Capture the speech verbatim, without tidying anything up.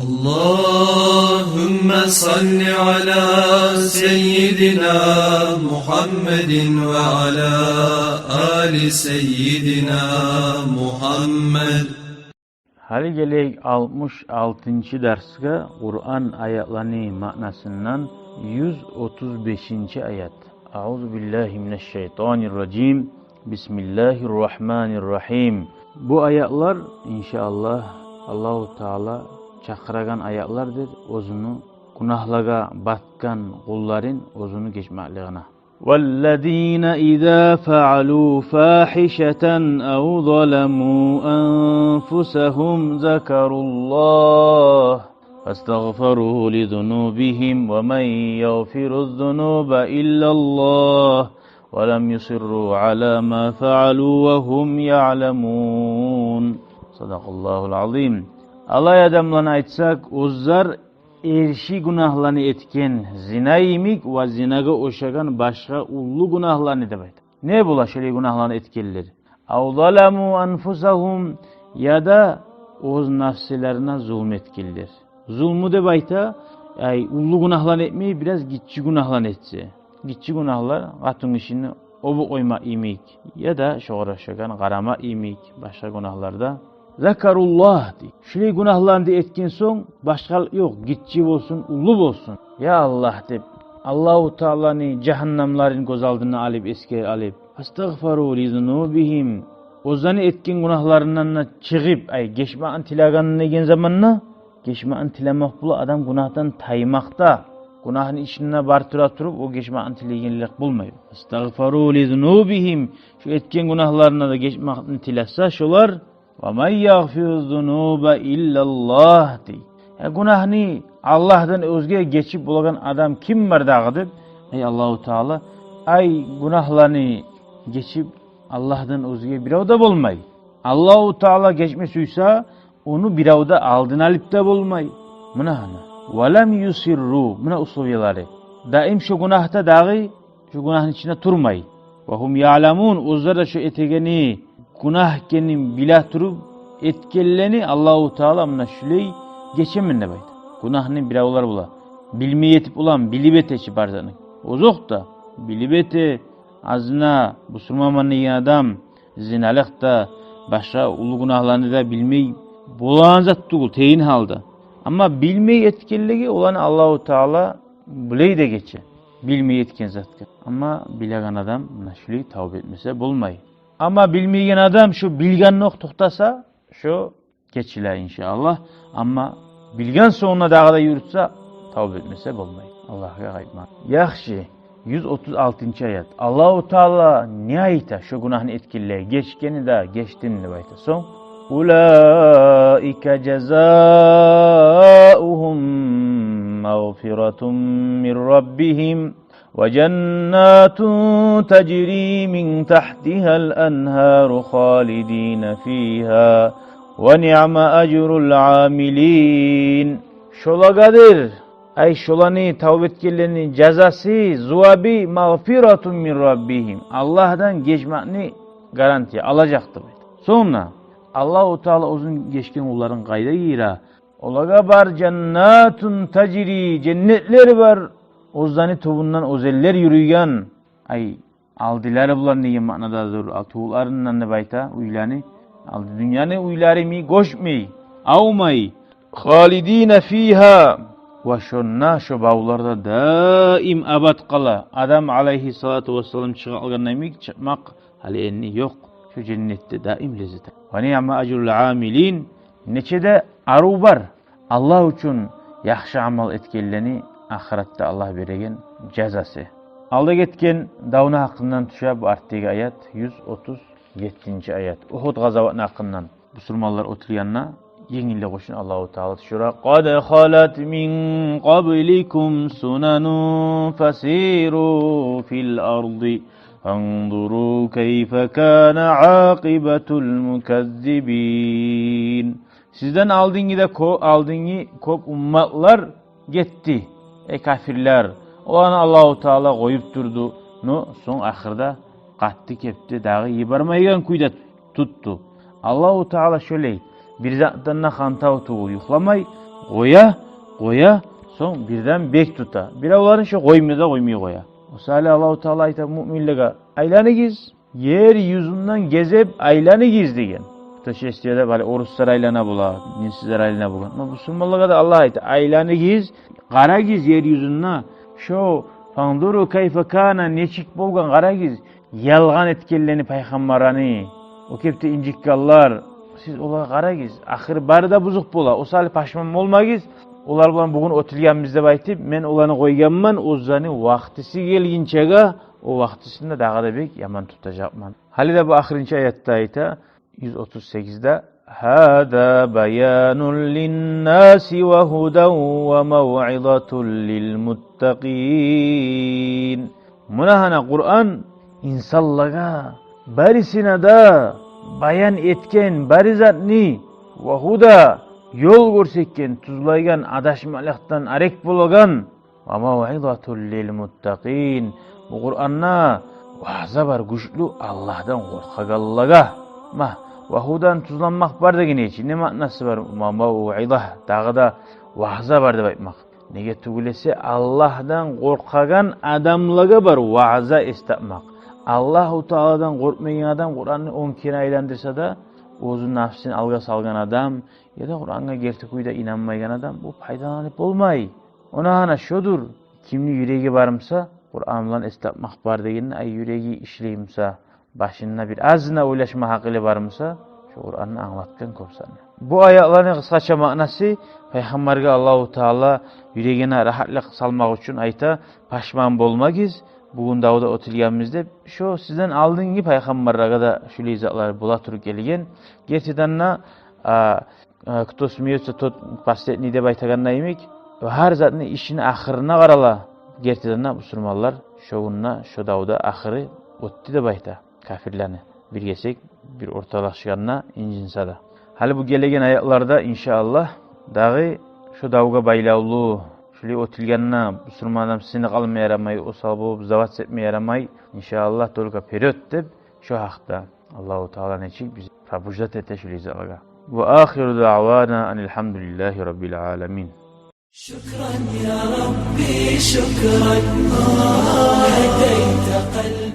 اللهم صل على سيدنا محمد وعلى آل سيدنا محمد. Гьали гелейик алтмыш алтынчы дарсгъа, Къуран аятланы маънасындан юз отуз бешинчи аят. أعوذ بالله من الشيطان الرجيم. بسم الله الرحمن الرحيم. Бу аятлар, иншааллагь, Аллагьу Таала чакъырагъан аятлардыр оьзюню гюнагьлагъа батгъан къулларын оьзюню гечмеклигине. والذين إذا فعلوا فاحشة أو ظلموا أنفسهم ذكروا الله فاستغفروا لذنوبهم ومن يغفر الذنوب إلا الله ولم يصروا على ما فعلوا وهم يعلمون. صدق الله العظيم. Алай адамланы айтсакъ, оьзлер эрши гюнагьланы этген, зина йимик ва зинагъа ошагъан башгъа уллу гюнагьланы деп айта. Не бола шолай гюнагьланы этгенлер? أو ظلموا أنفسهم, яда оьз нафсилерине зулму этгенлер. Зулму деп айта, ай, уллу гюнагьланы этмей, бираз гиччи гюнагьланы этсе. Гиччи гюнагьлар, къатын гишини оьбюп къоймакъ йимик, яда шогъар ошагъан къарамакъ йимик, башгъа гюнагьлар да. ذكروا الله дей. Шулай гюнагьланы да этген сонг, башгъа ёкъ, гиччи болсун, уллу болсун. Я Аллагь деп, Аллагьу Тааланы жагьаннамларын гёз алдына алып, эсге алып, فاستغفروا لذنوبهم, оьзлени этген гюнагьларындан да чыгъып, ай, гечмекни тилегенин деген заманда, гечмекни тилемек бола адам гюнагьдан таймакъда, гюнагьны ичинде бар тура туруп, о гечмекни тилегенлик болмай. فاستغفروا لذنوبهم, шу этген гюнагьларына да гечмекни тилесе шолар, ومن يغفر الذنوب إلا الله дей. Э, гюнагьны Аллагьдан оьзге гечип болагъан адам ким бар дагъы деп, эй Аллагьу Таала, ай, гюнагьланы гечип Аллагьдан оьзге бирев де болмай. Аллагьу Таала гечме сюйсе, ону бирев де алдын алып да болмай. Муна гьана. ولم يصروا, муна условиялары. Даим шо гюнагьда дагъы, шо гюнагьны ичинде турмай. وهم يعلمون, оьзлер де шо этегени гюнагь экенин биле туруп этгенлени Аллагьу Таала муна шулай гечемен деп айта. Гюнагьны биревлер бола. Билмей этип улан, билип эте чи бар затны. Озокъда, билип эте, азына бусурманман деген адам, зиналыкъ да, башгъа уллу гюнагьланы да билмей болагъан зат тюгюл, тейин гьалда. Амма билмей этгенлеге оланы Аллагьу Таала булай да гече. Билмей этген затгъа. Амма билеген адам муна шулай тавба этмесе болмай. Амма билмейген адам шо билгенокъ токътаса, шо гечиле, иншааллагь. Амма билген сонгуна дагъы да юрютсе, тавба этмесе болмай. Аллагьгъа къайтма. Яхшы, юз отуз алтынчы аят. Аллагьу Таала не айта шо гюнагьны этгенлеге, гечгени де, гечдим деп айта. Сонг, أولئك جزاؤهم مغفرة من ربهم وجنات تجري من تحتها الأنهار خالدين فيها ونعم أجر العاملين. Шолагъадыр, ай, шоланы, тавба этгенлени жазасы, зувабы, مغفرة من ربهم. Аллагьдан гечмекни гарантия алажакъ деп айта. Сонг Аллагьу Таала оьзюню гечген къулларын къайда гийире? Олагъа бар جنات تجري, женнетлер бар, оьзлени тюбюнден оьзенлер юрюйген, ай, алдылары булан деген маънададыр. Ал тюбюлерден деп айта уьйлени. Алды дюньяны уьйлери йимик гёчмей, авмай. خالدين فيها. Ва шонда, шо бавларда даим абат къала. Адам алайгьиссалату вассалам чыгъа алгъанда йимик чыкъмакъ гьали энни ёкъ. Шо женнетде даим леззет. ونعم أجر العاملين. Нече де арив бар Аллагь учун яхшы амал этгенлени ахыратда Аллагь береген жазасы. Алда гетген давну гьакъындан тюше бу артдагъы аят, юз отуз еттинчи аят. Угьуд къазаватны гьакъындан. Бусурманлар оьтюлгенде, енгиллик учун Аллагьу Таала тюшюре: قد خلت من قبلكم سنن فسيروا في الأرض فانظروا كيف كان عاقبة المكذبين. Сизден алдынгы да кё-, алдынгы кёп умматлар гетди, эй капирлер. Оланы Аллагьу Таала къоюп турду, но сонг ахырда къатты кепде дагъы йибермейген кюйде тутду. Аллагьу Таала шолай, бир затдан да хантав тюгюл, юхламай, Къоя, къоя, сонг бирден бек тута. Биревлерин шо къоймай да къоймай къоя. О саялы Аллагьу Таала айта муъминлеге: «Айланыгъыз, ер юзюнден гезип айланыгъыз», — деген. Путешествиеде, гьали, оруслар айлана бола, динсизлер айлана бола. Амма бусурманлагъа да Аллагь айта: «Айланыгъыз, къарагъыз ер юзюнде». Шо «Фанзуру кайфа кана» нечик болгъан, къарагъыз. Ялгъан этгенлени пайхаммарланы, о кепде инжикгенлер, сиз олагъа къарагъыз. Ахыры бары да бузукъ бола. О саялы пашман болмагъыз. Олар булан бугюн оьтюлгенбиз деп айтып, мен оланы къойгъанман, оьзлени вакътиси гелгинчеге, о вакътисинде дагъы да бек яман тутажакъман. Гьали де бу ахырынчы аятда айта, юз отуз сегизде: «Гьаза баянун линнаси ва гьудан ва мавъизатун лилмуттакъин». Муна гьана Къуран инсанлагъа барысына да баян этген бары затны, ва гьуда, ёл гёрсетген, тюзлейген, адашмакълыкъдан арек болагъан, ва мавъизатун лилмуттакъин. Бу Къуранда ваъза бар гючлю Аллагьдан къоркъагъанлагъа. Ма, ва гьудан, тюзленмек бар деген ичи. Не маънасы бар? Ва мавъиза, дагъы да ваъза бар деп айтмакъ. Неге тюгюл эсе, Аллагьдан къоркъагъан адамлагъа бар ваъза, эс тапмакъ. Аллагьу Тааладан къоркъмайгъан адам Къуранны он керен айландырса да, оьзю напсын алгъа салгъан адам, яда Къурангъа герти кюйде инанмайгъан адам бу пайдаланып болмай. Она гьана шодур, кимни юреги бармса, Къуран булан эс тапмакъ бар дегенде, ай, юреги ишлеймсе, башында бир азына ойлашма гьакъылы бармса, шо Къуранны англатгъан кёп саны. Бу аятланы къысгъача маънасы, пайхаммаргъа Аллагьу Таала юрегине рагьатлыкъ салмакъ учун айта: «Пашман болмагъыз, бугюн давда оьтюлгенбиз», — деп. Шо сизден алдынгъы пайхаммарлагъа да шулай затлар бола туруп гелген. Гертиден де, а, а, «Кто смеётся, тот последний» деп айтагъанда йимик, гьар затны ишини ахырына къарала. Гертиден де, бусурманлар, шо гюнде, шо давда ахыры оьтдю деп айта капирлени. Бир гесек, бир орталашгъанда инжинсе де. Гьали бу гелеген аятларда, иншааллагь, дагъы шо давгъа байлавлу, шулай оьтюлгенде бусурман адам сыныкъ алма ярамай, осал болуп, зават этме ярамай. Иншааллагь, только вперёд деп, шо гьакъда. Аллагьу Таала нечик бизин пробуждать эте шулай затлагъа. Ва ахиру даъвана анил гьамдулиллагьи раббил аламин. شكرا يا ربي، شكرا ما هديت قلبي.